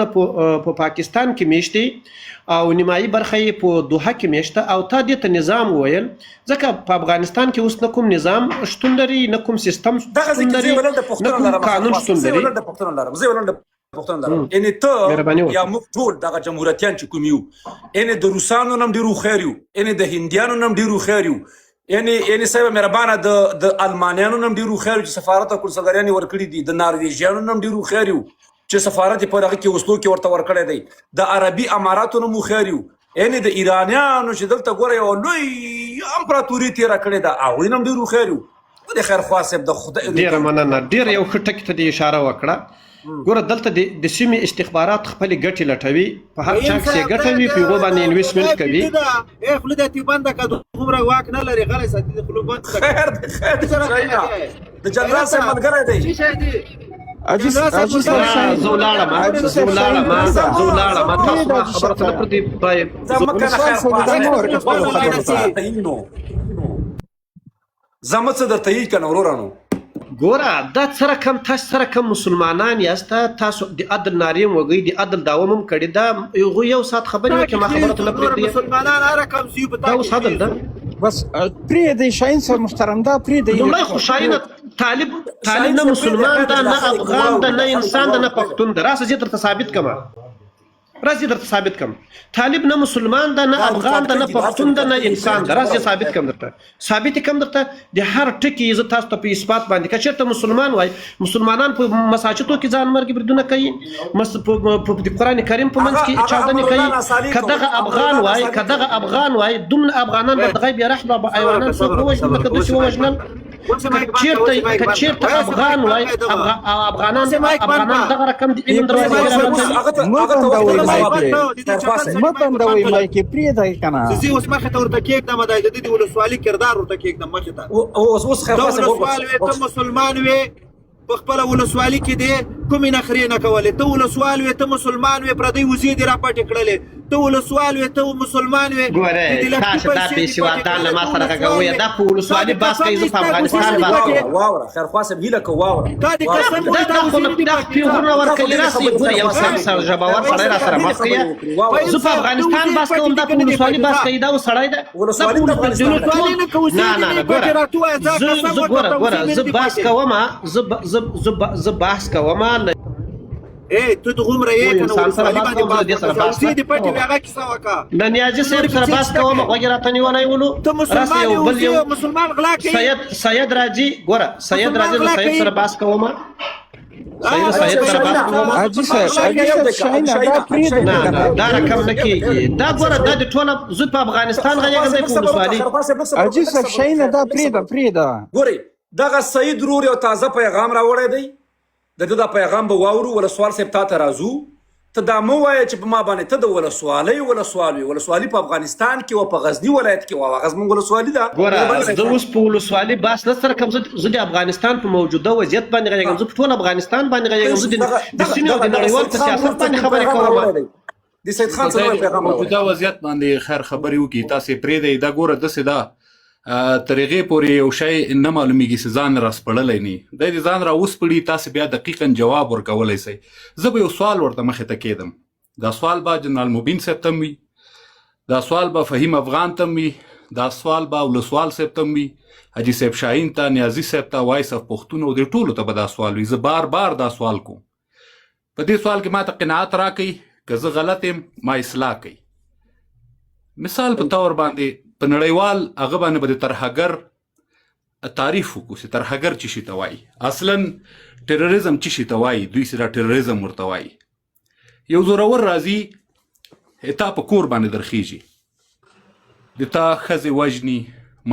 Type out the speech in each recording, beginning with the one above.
په پاکستان کې میشتي او نیمایي برخه یې په دوحه کې میشته او تا دې ته نظام وویل، ځکه په افغانستان کې اوس نه کوم نظام شتون لري، نه کوم سیستم دغه شتون ځکه لري، زه ولنډه نه پوښتنه کوم لرم قانون خیرخواه شتون صاحب، زه لري. ولنډه پوښتنه لرم، زه ولنډه پوښتنه لرم. یعنی ته مهرباني یا وکړه. موږ ټول دغه جمهوریتیان چې کوم یو، یعنی د روسانو نم ډیر خیر یو، یعنی د هندیانو نم ډیر خیر یو، یعنی صاحب مهربانه د المانیانو نم ډیر خیر چې سفارت او کنسلګریان ورکړي دي، د نارویژیانو نم ډیر خیر یو چې سفارت په دغه کې اوسلو کې ورته ورکړی دی، د عربي اماراتو نم خیر یو، یعنی د ایرانیانو چې دلته ګوره یو لوی امپراتوري تیره کړې ده، هغوی نم ډیر خیر یو. د خیرخواه صاحب د خدای ډیره مننه، ډیر یو ښه ټکي ته دې اشاره وکړه. ګوره دلته د سیمې استخبارات خپلې ګټې لټوي، په هر چا ویم کې چې صاحب ګټه دا وي په هغو د باندې انویسټمنټ خدای کوي. بیده ده، ای خوله دې بنده که، دومره واک نه لري، غلی ساتي دې خوله بنده که. خیر دی، خیر دی څه رقم شاهینه، دی؟ د جنرال صاحب غیرته ملګری دی. څه شی دی؟ حاجي جنرال صاحب حاجي صاحب ملګری دی. شاهین، زه ولاړم، حاجي زه صاحب شاهین ولاړم، پرېږده، زه ولاړم، تاسو پرېږده ما حاجي خبره صاحب ته نه ته. پرېږدئ باید. زه مکه نه ولسوال خیر صاحب خواه دا صاحب مه ورکه خپلو وخت خبرو ته. درته یي نو زه څه درته یي کنه ورورانو. ګوره دا څه رقم تاسو څه رقم مسلمانان یاست، تاسو د عدل نارې هم وږئ، د عدل دعوه هم کړې ده، هغوی یو ساعت خبرې تا وکړې، کې ما خبره ته خېزو نه نور پرېږدئ. مسلمانان هر رقم زیو په دا تا اوس کې عدل ده؟ خېزو. بس پرېږدئ شاهین صاحب محترم، دا پرېږدئ. لومړی خو شاهینه طالب شاهین نه صاحب پرېږده، مسلمان خیر ده، دی، نه دا خلک افغان ده، واوري، نه دا خلک انسان ده، نه واوري، پرېږده. پښتون ده. راسه زه درته ثابت کړم، راځي درته ثابت کم، طالب نه مسلمان ده، نه دا افغان ریکارډ ده، نه کړي دي، دا څه پښتون ده، ریکارډ نه کړي دي، انسان پرېږده ده. چې راځي واوري. ثابت کم درته، ثابت کم درته د هر ټکی زه تاسو ته په اثبات باندې. که چېرته مسلمان وای، مسلمانان په مساجدو کې ځان مرګ بریدونه کوي، مس په د قرآن کریم په منځ هغه کې هغه چاودنې امرالله کوي. ناصالح که کول، دغه افغان امرالله وای، ناصالح که دغه کول. افغان وای، دومره افغانان به د غیب رحم به صبر وکړه، ایوانان څوک صبر وکړه، ووژنل صبر لکه وکړه. دوی چې اوس مایک ووژنل. بند کړه، اوس که مایک بند کړه، چیرته اوس مایک که بند کړه، چیرته اوس مایک افغان بند وای، کړه دغه، افغانان اوس مایک بند افغانان کړه. دغه رقم د علم پرېږده دروازې اوس را اوس بندوي. هغه ته مه هغه ته وخت بندوئ نه مایک مایک ځواب بند دی کړه، د دې خیرخواه چټل صاحب. سړي مه مایک وربند بندوئ کړه. مایک، پرېږدئ که نه. زه زه اوس مخې ته ورته کېږدم، دا د دې د ولسوالي کردار ورته کېږدم مخې ته. اوس اوس ته خیرخواه صاحب وګوره، ولسوال وې، ته مسلمان وې، په خپله ولسوالي کې دې کومې نخرې نه کولې. ته ولسوال وې، ته مسلمان وې، پردۍ وزې دې راپټې کړلې. ته ولسوال وې، ته مسلمان وې، ګوره د دې لښتي تاسو دا پیسې دې پټې بېسوادان له کړلې. ما ته سره ولسوال غږوئ، وې، دا په تا ولسوالي دې بحث قسم کوي، زه په وي ستا وزې افغانستان نه دي بحث پټې. کوم. واوره خیرخواه صاحب، هیله کو واوره، تا دې واوره قسم دا وي دا تا خو وزې نه دي دا پټې. پیغورونه تا خو ورکوي، ډېرې راسئ خبرې ته یو خیرخواه سم صاحب، سر ژبور خیرخواه سړی صاحب را سره ډېرې مخ خبرې کړي. وکړې، واوره. زه ویم په صاحب ته افغانستان وزې بحث پټې کوم، دي دا که په نه دي ولسوالي پټې؟ بحث ځه. کوي، دا اوس سړی ده، دا په ولسوالي د ولسوالي افغانستان ده. ولسوالي نه که وزې نه دې نه نه نه پټې، ګوره راته ووایه ځه، زه قسم زه ورته ګوره ته ګوره وزې مې زه نه دي بحث پټې. کوم، زه زه زه زه بحث کوم له ای ته دغومره یې یو که نه انسان سره ولسوالي بحث باندې کوم، زه بحث دې سره وکړه، بحث وزې نه دې پټې کوم. وي هغه کیسه وکړه. له نیازي صاحب نورې سره کیسې بحث شته کوم، که غوږ یې راته نیولی ولو. ته راسه مسلمان یو یې بل وزې یو مسلمان غلا کوي، سید سید راځي، ګوره سید مسلمان راځي، له غلا سید کوي. سره بحث کوم، سید سید سره بحث کوم. حاجي مسلمان صاحب، غلا حاجي کوي. صاحب شاهین دا پرېږدئ نه که نه نه. دا رقم نه کېږي، دا ګوره دا د ټوله زه په افغانستان غږېږم، دی په ولسوالي. حاجي صاحب شاهین دا پرېږده، پرېږده. ګورئ دغه سعید رور یو تازه پیغام راوړی دی، د ده دا پیغام به واورو. ولسوال صاحب تا ته راځو، ته دا مه وایه چې په ما باندې ته د ولسوالۍ ولسوال وې. ولسوالي په افغانستان کې وه، په غزني ولایت کې وه، هغه زموږ ولسوالي ده. ګوره زه اوس په ولسوالي بحث نه سره کوم، زه د افغانستان په موجوده وضعیت باندې غږېږم، زه په ټول افغانستان باندې غږېږم، زه د سیمې او د نړیوال په سیاست باندې خبرې کوم. د سید خان څخه نوی پیغام راوړی. موجوده وضعیت باندې خیر خبرې وکړي، تاسې پرېږدئ. دا ګوره داسې ده، تر هغې پورې یو شی نه معلومیږي چې ځان را سپړلی نه دی، دې ځان را وسپړي، تاسې بیا دقیقا جواب ورکولی سئ. زه به یو سوال ورته مخې ته کېدم، دا سوال به جنرال مبین صاحب ته هم وي، دا سوال به فهیم افغان ته هم وي، دا سوال به ولسوال صاحب ته هم وي، حاجي صاحب شاهین ته، نیازي صاحب ته، وایس اف پښتون او دې ټولو ته به دا سوال وي. زه بار بار دا سوال کوم، په دې سوال کې ما ته قناعت راکړئ، که زه غلط یم ما اصلاح کړئ. مثال په تور باندې په نړیوال هغه باندې به د ترهګر تعریف وکړو چې ترهګر څه شي ته وایي، اصلا ټیرریزم څه شي ته وایي، دوی سره ټیرریزم ورته وایي. یو زورور راځي تا په کور باندې درخیږي، د تا ښځې وژني،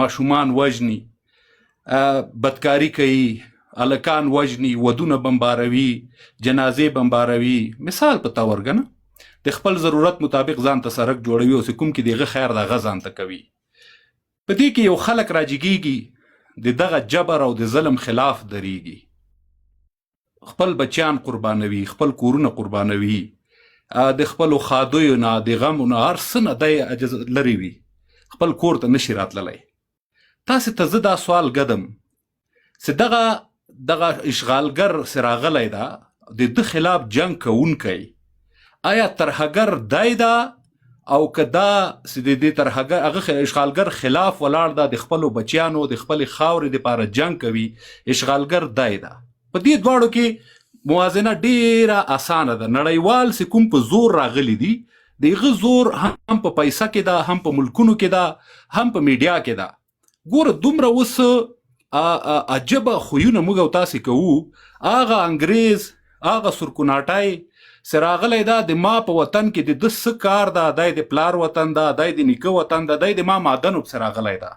ماشومان وژني، بدکاری کوي، هلکان وژني، ودونه بمباروي، جنازې بمباروي، مثال په تور کنه د خپل ضرورت مطابق ځان ته سرک جوړوي او چې کوم کې دغه خیر دغه ځان ته کوي. په دې کې یو خلک راجګیږي د دغه جبر او د ظلم خلاف درېږي، خپل بچیان قربانوي، خپل کورونه قربانوي، د خپلو ښادیو نه، د غمو نه، هر څه نه دی عجز لرې وي، خپل کور ته نشي راتللی. تاسې ته زه دا سوال ګدم چې دغه دغه اشغالګر چې راغلی ده، د ده خلاف جنګ کوونکی آیا ترهګر دی دا او که دا چې د دې ترهګر هغه اشغالګر خلاف ولاړ ده، د خپلو بچیانو د خپلې خاورې دپاره جنګ کوي، اشغالګر دی دا؟ په دې دواړو کې موازنه ډیره اسانه ده. نړیوال چې کوم په زور راغلي دي، د هغه زور هم په پیسه کې ده، هم په ملکونو کې ده، هم په میډیا کې ده. ګوره دومره اوس عجبه خویونه موږ او تاسې کوو. هغه انګریز، هغه سرکوناټی چې راغلی دا د ما په وطن کې د ده څه کار ده؟ دی د پلار وطن ده، دی د نیکه وطن ده، دی د ما معدنو پسې راغلی ده،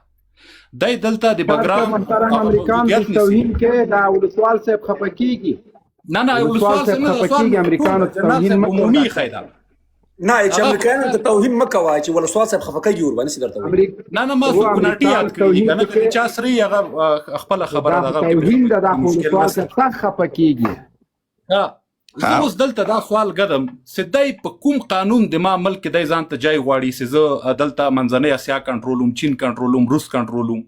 دی دلته د بګرام محترم امریکان موجودیت نیسي. توهین کې دا ولسوال صاحب خفه کیږي. نه نه، ولسوال ولسوال صاحب صاحب نه، خفه سوال کیږي، امریکانو ته جنرال توهین صاحب مه کوه. عمومي ښی ده. نه چې هغه امریکایانو ته توهین مه کوه چې ولسوال صاحب خفه کېږي ورباندې څه درته وایي. نه نه، ما و سرکوناټي امریکان یاد کړي دي توهین که نه، که کې چا سرې هغه خپله خبره دا ده، خو هغه کې توهین ده، دا خو مشکل ولسوال نشته. صاحب سخت خفه کیږي. ها، زه اوس دلته دا سوال ګدم چې دی په کوم قانون د ما ملک کې دی ځان ته جای غواړي چې زه دلته منځنۍ اسیا کنټرولوم، چین کنټرولوم، روس کنټرولوم؟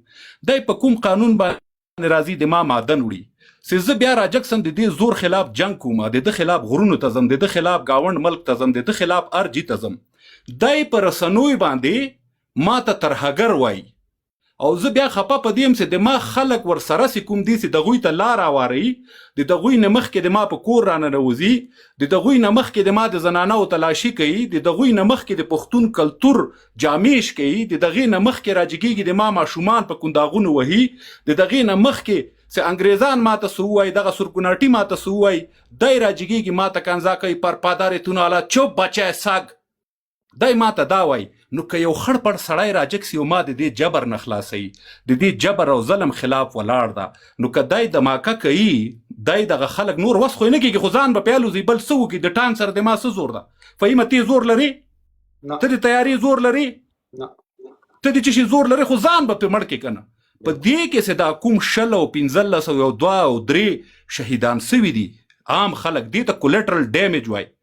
دی په کوم قانون باندې راځي د ما معدن وړي چې زه بیا راجک سم د دې زور خلاف جنگ کوم، د ده خلاف غرونو ته ځم، د ده خلاف ګاونډ ملک ته ځم، د ده خلاف ارجي ته ځم؟ دی په رسنیو باندې ما ته ترهګر وایي او زه بیا خپه په دې یم چې د ما خلک ورسره سي کوم دي چې د هغوی ته لار اواري، د دغوی نه مخکې د ما په کور راننوځي، د دغوی نه مخکې د ما د زنانو تلاشي کوي، د دغوی نه مخکې د پښتون کلتور جامې شکوي، د دغې نه مخکې راجګېږي د ما ماشومان په کنداغونو وهي، د دغې نه مخکې چې انګریزان ما ته څه ووایي، دغه سرکوناټي ما ته څه ووایي، دی راجګېږي ما ته کنځا کوي، پر پادارې توناله چوپ بچی سګ، دی ما ته دا وایي. نو که یو خړ پړ سړی راجګ سي او ما د دې جبر نه خلاصوي، د دې جبر او ظلم خلاف ولاړ ده، نو که دی دماکه کوي، دی دغه خلک نور وس خو یې نه کېږي، خو ځان به پې الوزي، بل څه وکړي؟ د ټانک سره د ما څه زور ده؟ فهیمه ته زور لرې؟ نه. ته د طیارې زور لرې؟ نه. ته د څه شي زور لرې؟ خو ځان به پې مړ کړې که نه؟ په دې کې چې دا کوم 20 او 15 او 1 2 او 3 شهیدان سوي دي عام خلک، دې ته کولیټرل ډیمیج وایي.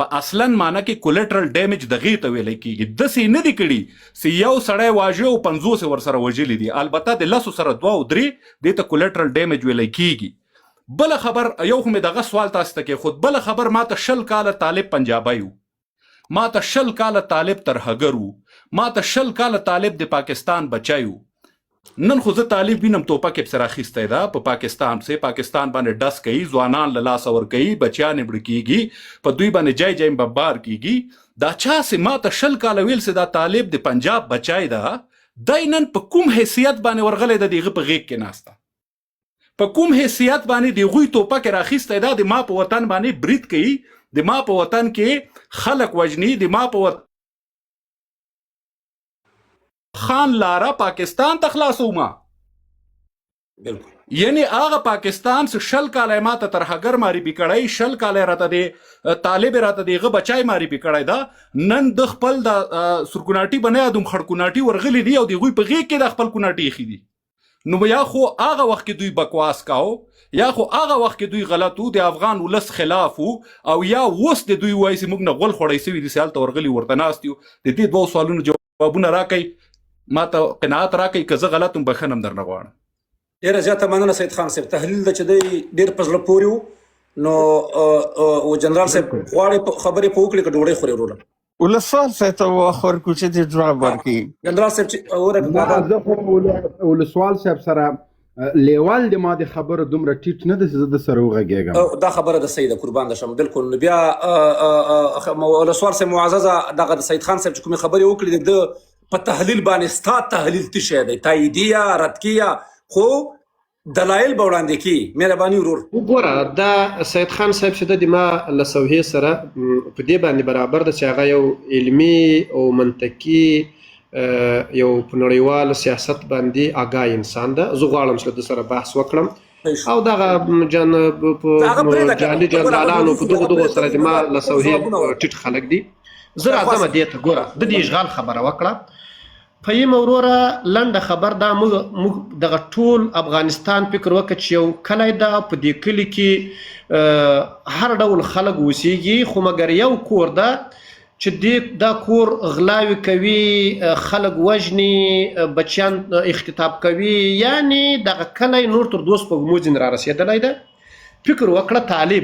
په اصلا معنی کې کولیټرل ډیمیج دغې ته ویلی کېږي. داسې نه دي کړي چې یو سړی واژه او 50 یې ورسره وژلي دي، البته د 10 سره 2 او 3 دې ته کولیټرل ډیمیج ویلی کېږي. بله خبر، یو خو مې دغه سوال تاسو ته کېښود. بله خبر، ما ته 20 کاله طالب پنجابی و، ما ته 20 کاله طالب ترهګر و، ما ته 20 کاله طالب د پاکستان بچی و. نن خو زه طالب وینم توپک یې پسې راخیستی ده په پاکستان پسې، پاکستان باندې ډس کوي، ځوانان له لاسه ورکوي، بچیان یې مړه کېږي، په دوی باندې جای جای بمبار کېږي. دا چا چې ما ته 20 کاله ویل چې دا طالب د پنجاب بچی ده، دی نن په کوم حیثیت باندې ورغلی ده د هغه په غېږ کې ناسته؟ په کوم حیثیت باندې د هغوی توپک یې راخیستی ده، د ما په وطن باندې برید کوي، د ما په وطن کې خلک وژني، د ما په وطن خان لاره پاکستان ته خلاصوم؟ بالکل. یعنی هغه پاکستان چې 20 کاله یې ما ته ترهګر معرفي کړی، 20 کاله یې راته دی طالب یې راته د هغه بچی معرفي کړی ده، نن د خپل د سرکوناټي به نه یادوم، خړکوناټي ورغلي دي او د هغوی په غېږ کې د خپل کوناټي ایښي دي. نو یا خو هغه وخت کې دوی بکواس کاو، یا خو هغه وخت کې دوی غلط وو، د افغان ولس خلاف وو، او یا اوس د دوی وایي چې موږ نه غول خوړی سوي دي، چې هلته ورغلي ورته ناست یو. د دې دوو سوالونو جوابونه راکړئ، ما ته قناعت راکړئ، که زه غلط وم بښنه هم درنه غواړم. ډېره زیاته مننه سید خان صاحب، تحلیل د چې دی ډېر په زړه پورې و. نو او جنرال صاحب غواړي خبرې په وکړي که ډوډۍ خوري وروره؟ ولسوال صاحب ته وخت ورکړو چې دې جواب ورکړي. جنرال صاحب چې ورکړه نه، بابا. زه خو ولسوال صاحب سره لیوال د ما د خبرو دومره ټیټ نه دی چې زه د سره وغږېږم. دا خبره د صحیح ده، قربان د شم. بالکل. نو بیا ولسوال صاحب معززه، دغه د سید خان صاحب چې کومې خبرې وکړې د په تحلیل باندې ستا تحلیل څه شی دی؟ تاییدیه رد کیه، خو دلایل به وړاندې کی. مهرباني ورور. وګوره، دا سید خان صاحب چې د ما له سوهې سره په دې باندې برابر ده چې هغه یو علمي او منطقي یو په نړیوال سیاست باندې آګاه انسان ده. زه غواړم چې له ده سره بحث وکړم او دغه جن په هغه پرېږده که نه. جعلي جنرالانو په دغو دغو سره د ما له سوهې ټیټ خلک دي. زه راځم دې ته. ګوره، د دې اشغال خبره وکړه فهیمه وروره، لنډه خبر دا، موږ دغه ټول افغانستان فکر وکړه چې یو کلی ده، په دې کلي کې هر ډول خلک اوسیږي، خو مګر یو کور ده چې دې دا کور غلاوې کوي، خلک وژني، بچیان اختطاف کوي، یعنی دغه کلی نور تر دوو سپوږمو ځینې را رسېدلی ده. فکر وکړه، طالب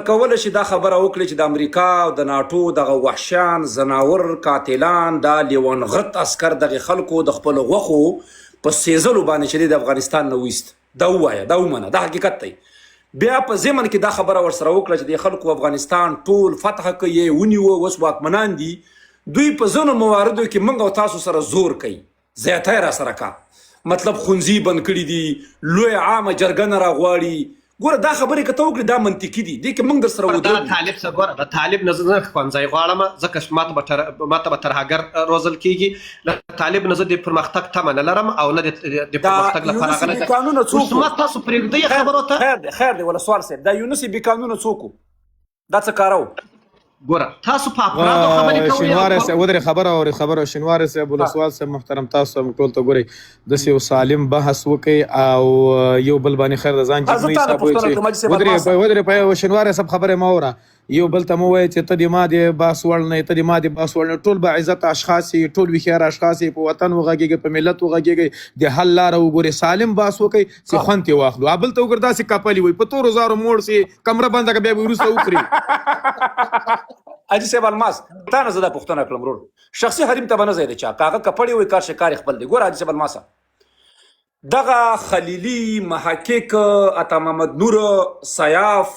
ته کولی شې دا خبره وکړې چې د امریکا او د ناټو دغه وحشیان، ځناور، قاتلان، دا لیونغت عسکر دغې خلکو د خپلو غوښو په سیزلو باندې چې دی د افغانستان نه ویست؟ دا ووایه، دا ومنه، دا حقیقت دی. بیا په ضمن کې دا خبره ورسره وکړه چې د خلکو افغانستان ټول فتح کوي، ونیو، اوس واکمنان دي. دوی په ځینو مواردو کې موږ او تاسو سره زور کوي، زیاتی را سره کا، مطلب ښوونځي بند کړي دي، لوی عامه جرګه نه راغواړي. ګوره دا خبرې که ته وکړې دا منطقي دي، دې کې موږ در سره دا ودرېږو. طالب څه ګوره، د طالب نه زه نه ښوونځی غواړم، ځکه چې ماته به ترهګر روزل کیږي. له طالب نه زه د پرمختګ تمه نه لرم او نه د دا پرمختګ لپاره یونسي غلی بې قانونه څوک اوس ما تاسو پرېږدئ خبرو ته. خیر دی، خیر دی ولسوال صاحب، دا یونسي بې قانونه څوک و؟ دا څه کاره و؟ ګوره تاسو په افرادو خبرې کوئ او شینواری صاحب ودرې، خبره اورې، خبره. شینواری صاحب، ولسوال صاحب محترم، تاسو هم ټول ته ګورئ، داسې یو سالم بحث وکئ او یو بل باندې خیر د ځان زه جګ مه تا نه حسابوئ پوښتنه چې کوم، حاجي صاحب ودرې الماسه. ودرې په شینواری صاحب خبره مه اوره. یو بل ته مو وایي چې ته د ما د بحث وړ نه یې، ته د ما د بحث وړ نه. ټول با عزت اشخاص یې، ټول هوښیار اشخاص یې. په وطن وغږېږئ، په ملت وغږېږئ، د حل لاره وګورئ، سالم بحث وکئ چې خوند ترې واخلو. بل ته وګوره داسې کپلي وي، په تورو زارو موړ سي، کمره بنده که بیا به وروسته وخوري. حاجي صاحب الماس، تا نه زه دا پوښتنه کړم ورور، شخصي حریم ته به نه ځای د چا، که هغه کپړې وي کار شکار یې خپل دی. ګوره حاجي صاحب الماسه، دغه خلیلی، محقق، عطا محمد نور، سیاف،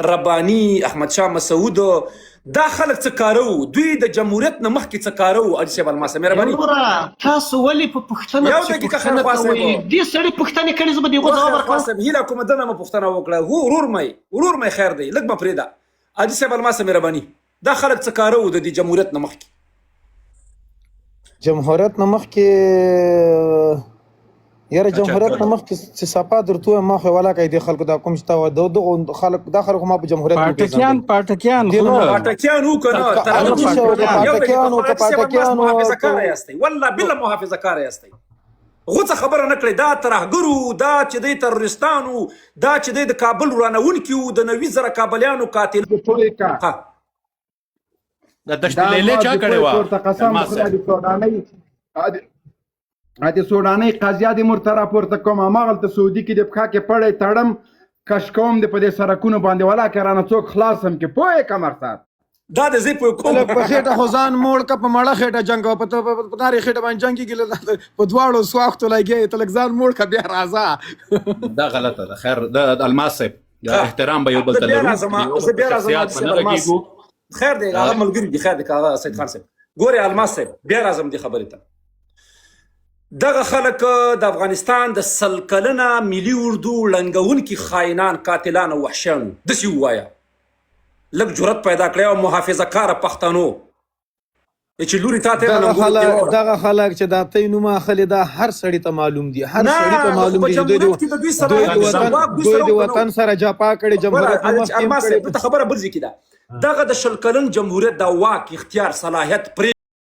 ربانی، احمد شاه مسعود، دا خلک څه کاره وو؟ دوی د جمهوریت نه مخکې څه کاره وو؟ حاجي صاحب الماسه مهرباني. وروره تاسو ولې په پوښتنه یو پسې دقیقه پوښتنه خیرخواه کوئ؟ صاحب. دې سړي پوښتنې کړې، زه به د هغو ځواب خیرخواه ورکوم. صاحب، هیله کوم دنه مو پوښتنه وکړه. هو ورور مې، ورور مې، خیر دی، لږ مه پرېږده. حاجي صاحب الماسه مهرباني، دا خلک څه کاره وو د دې جمهوریت نه مخکې؟ جمهوریت نه مخکې یاره، جمهوریت نه مخکې چې صفا درته ووایم، ما خو ولاکه دې خلکو دا کوم چې تا دغو خلک، دا خلک ما په جمهوریت کې پاټکیان، وپېژندل. پاټکیان دې غله. پاټکیان وو که نه؟ هغه څه شی وو، که پاټکیان وو، که پاټکیان وو، محافظه کار یاستئ، والله بالله محافظه کار یاستئ. غوڅه خبره نه کړئ. دا ترهګرو، دا چې دی تروریستان وو، دا چې دی د کابل ورانوونکي وو، د 90,000 کابلیانو قاتل. پوه کا ها. دا دشت لیلې چا کړې وه؟ ورته قسم الماس خدای صاحب. د سوډانۍ د سوډانۍ قضیه دې مور ته راپورته کوم. هماغلته سعودي کې د پښه کې پړی تړم، کش کوم د په دې سرکونو باندې، ولا که رانه څوک خلاص هم کې پوه که مقصد. دا د زه پوه کوم. لږ په خېټه خو ځان موړ که، په مړه خېټه جنګ کوه، په نارې خېټه باندې جنګ کېږي، په دواړو سواختو لګیا یې، ته لږ ځان موړ که بیا راځه. دا غلطه ده. خیر د الماس صاحب، احترام به یو بل ته زه بیا لرو، راځم، یو بل زه په بیا راځم. شخصیات به نه الماس. غږېږو. خیر دی، هغه ملګري دي، خیر دی. که هغه سید خان صاحب ګورې، الماس صاحب بیا راځم دې خبرې ته. دغه خلک د افغانستان د 100 کلنه ملي اردو ړنګوونکي خاینان، قاتلان او وحشیان وو. داسې ووایه، لږ جرأت پیدا کړی او محافظه کاره پښتنو چې لوري تا ته دغه ننګول خلک کې واوره. دغه خلک چې دا تی نوم اخلي، دا هر سړي ته معلوم دي، هر نه، سړي ته خو معلوم په دي چې دوی جمهوریت کې د دوی دوی صلاحیت د وطن واک دوی دوی سره د وو که نه وطن وو؟ سره جفا کړې، جمهوریت نه ګوره مخکې هم الماس کړې. صاحب، دلته خبره بل ځای کې ده. دغه د 20 کلن جمهوریت دا واک، اختیار، صلاحیت پرې